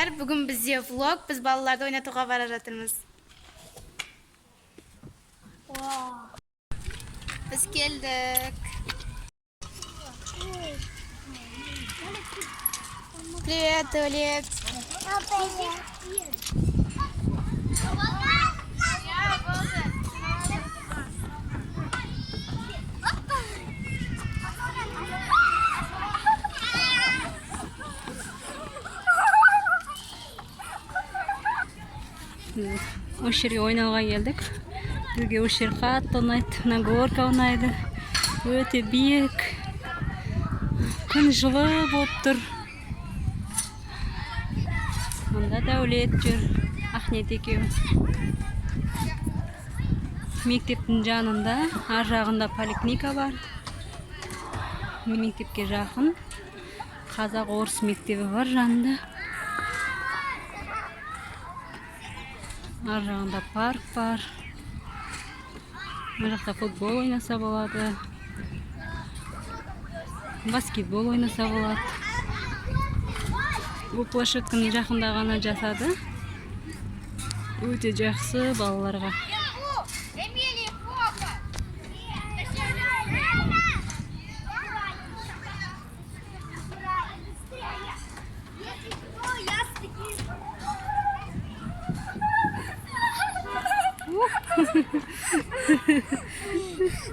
Достар, бүгін бізде влог, біз балаларды ойнатуға бара жатырмыз. Біз келдік. Привет, Олег. Осы жерге ойнауға келдік. Бізге осы жер қатты ұнайды. Мына горка ұнайды. Өте биік. Күн жылы болып тұр. Мұнда Дәулет жүр. Ахнет екеуі. Мектептің жанында, ар жағында поликлиника бар. Мектепке жақын. Қазақ орыс мектебі бар жанында. Ар жағында парк бар. Мына жақта футбол ойнаса болады. Баскетбол ойнаса болады. Бұл площадканы жақында ғана жасады. Өте жақсы балаларға. Эмилия, Фока!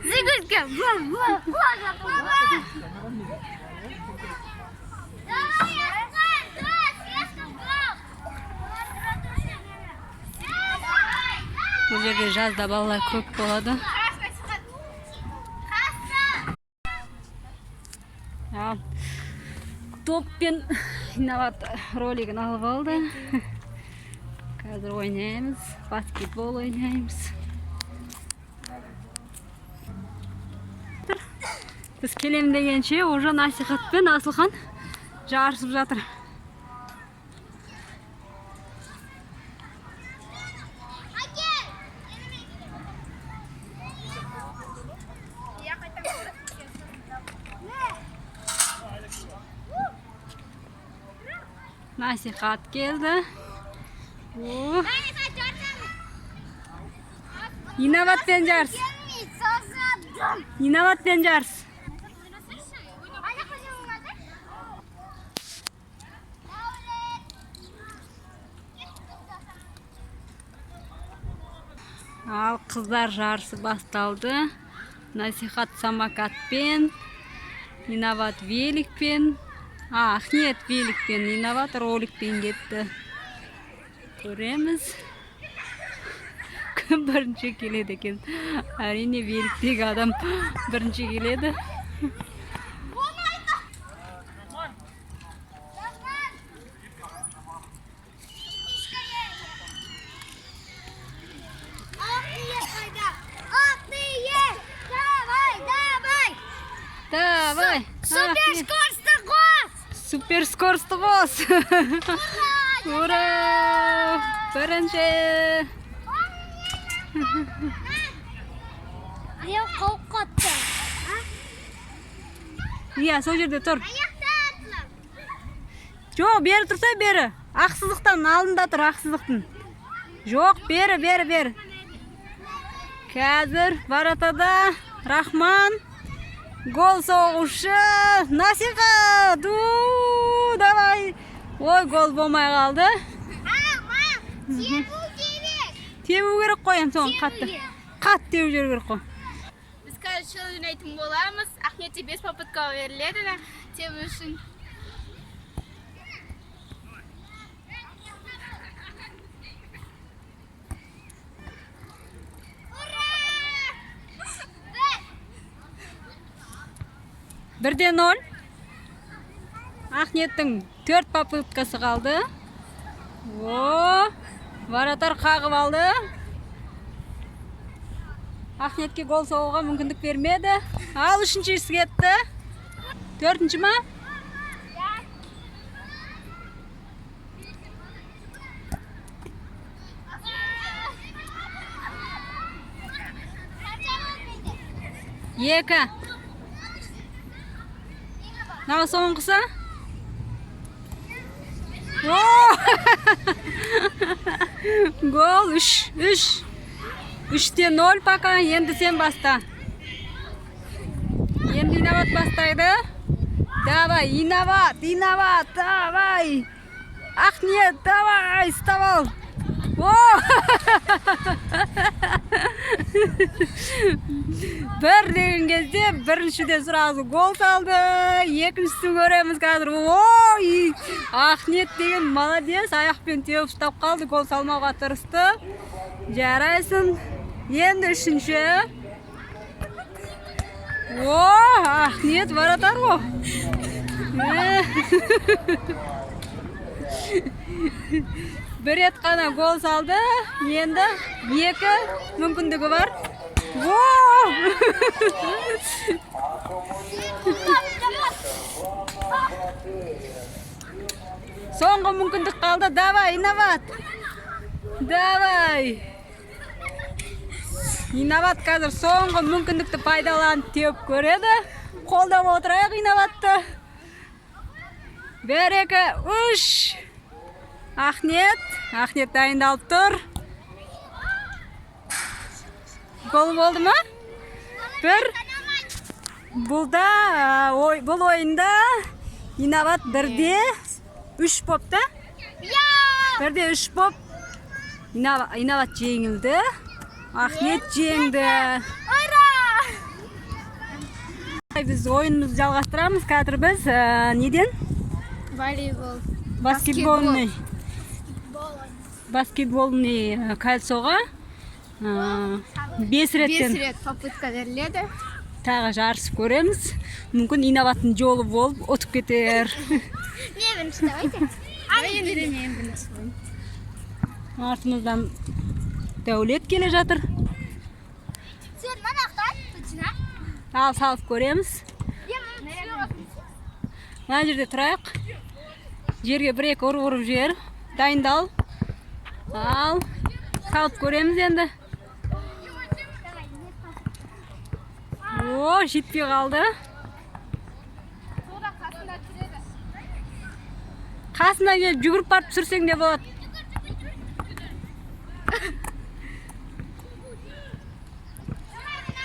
Зигулька! Бұл жерде жазда балалар көп болады. Ал, топпен Инабат ролигін алып алды. Қазір ойнаймыз, баскетбол ойнаймыз. Біз келем дегенше уже Насихат пен Асылхан жарысып жатыр. Насихат келді. О, Инабатпен жарыс. Инабатпен жарыс. Ал қыздар жарысы басталды. Насихат самокатпен, Инабат великпен, Ахнет великпен, Инабат роликпен кетті. Көреміз. Кім бірінші келеді екен? Әрине, великтегі адам бірінші келеді. Давай, давай! Давай! Супер Ахнет. скорості қос! Супер скорості қос! Ура! Бірінші! Мен қауіп қатты. Иә, сол жерде тұр. Аяқта атылам. Жоқ, бері тұрса бері. Ақ сызықтан алдында тұр, ақ сызықтың. Жоқ, бері, бері, бері. Қазір воротада Рахман, гол соғушы Насихат. У, давай. Ой, гол болмай қалды. Мам, тебу керек. Тебу керек қой енді соны қатты. Қатты теуіп жіберу керек қой. Біз қазір челлендж ойнайтын боламыз. Ахметте 5 попытка беріледі тебу үшін. Ура! Бір. 1-0. Ахнеттің 4 попыткасы қалды. О, вратарь қағып алды. Ахнетке гол соғуға мүмкіндік бермеді. Ал үшіншісі кетті. Төртінші ма? Екі. Мынау соңғысы. О! Гол, 3-3. 3-0 пока. Енді сен баста. Енді Инабат бастайды. Давай, Инабат, Инабат, давай. Ақниет, давай, ұстап ал. О! Бір деген кезде біріншіден сразу гол салды. Екіншісін көреміз қазір. Ой! Ақниет деген молодец, аяқпен теуіп ұстап қалды, гол салмауға тырысты. Жарайсың. Енді үшінші. О, Ақниет вратарь ғой. Бір рет қана гол салды. Енді екі мүмкіндігі бар. О! Соңғы мүмкіндік қалды. Давай, Инабат. Давай. Инабат қазір соңғы мүмкіндікті пайдаланып теуіп көреді. Қолдап отырайық Инабатты. Бір, екі, үш. Ақниет. Ақниет дайындалып тұр. Гол болды ма? Бір. Бұл да, ой, бұл ойында Инабат 1-3 боп та. 1-3 боп. Инабат жеңілді. Ақниет жеңді. Ура! Біз ойынымызды жалғастырамыз. Қазір біз неден? Волейбол. Баскетбольный. Баскетбольный кольцоға 5 5 реттен рет попытка беріледі. Тағы жарысып көреміз. Мүмкін, Инабаттың жолы болып ұтып кетер. Не, бірінші давайте. Енді мен бірінші. Артымыздан Дәулет келе жатыр. Сен мына ақтан, точно. Ал, салып көреміз. Мына жерде тұрайық. Жерге бір екі ұрып ұрып жібер. Дайындал. Ал, салып көреміз енді. О, жетпей қалды. Тура қасында түсіреді. Қасына келіп жүгіріп барып түсірсең де болады.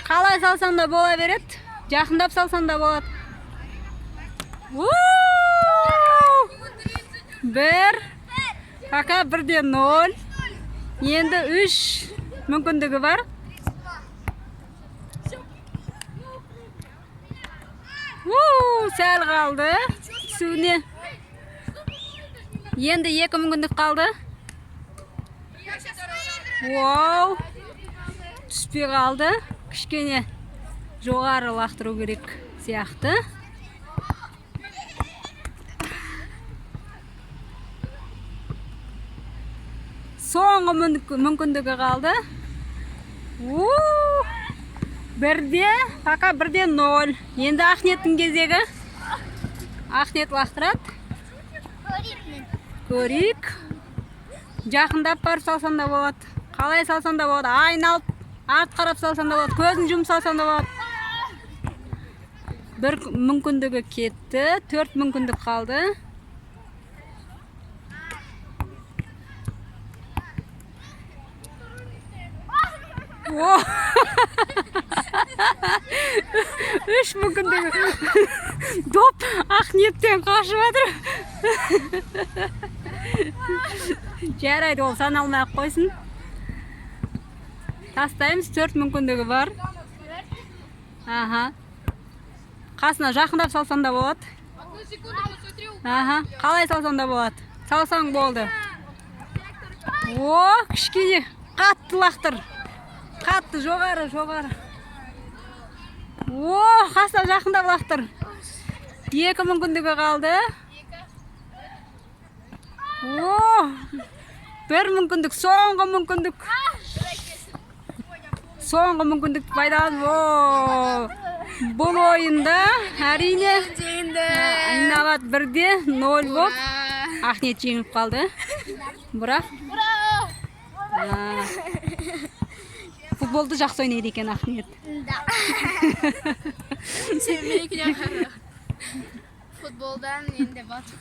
Қалай салсаң да бола береді. Жақындап салсаң да болады. У! Бір. Пока 1-0. Енді үш мүмкіндігі бар. У, сәл қалды түсуіне. Енді екі мүмкіндік қалды. Вау! Түспей қалды. Кішкене жоғары лақтыру керек сияқты. Соңғы мүмкіндігі қалды. У! Бірде, пока 1-0. Енді Ақниеттің кезегі. Ақниет лақтырады. Көрейік. Жақындап барып салсаң да болады. Қалай салсаң да болады. Айналып, арт қарап салсаң да болады. Көзін жұмып салсаң да болады. Бір мүмкіндігі кетті. Төрт мүмкіндік қалды. О! Үш мүмкіндігі. Доп Ақниеттен қашып жатыр. Жарайды, ол саналмай ақ қойсын. Тастаймыз, төрт мүмкіндігі бар. Аха. Қасына жақындап салсаң да болады. Аха, қалай салсаң да болады. Салсаң болды. О, кішкене қатты лақтыр. Қатты жоғары, жоғары. О, қасына жақындап лақтыр. Екі мүмкіндігі қалды. О, бір мүмкіндік, соңғы мүмкіндік. Соңғы мүмкіндікті пайдаланып, о, бұл ойында әрине Жеңді. Инабат 1-0 болып, Ақниет жеңіліп қалды. Бірақ Ура! Футболды жақсы ойнайды екен Ақниет. Да. Сен менікіне қара. Футболдан енді батып.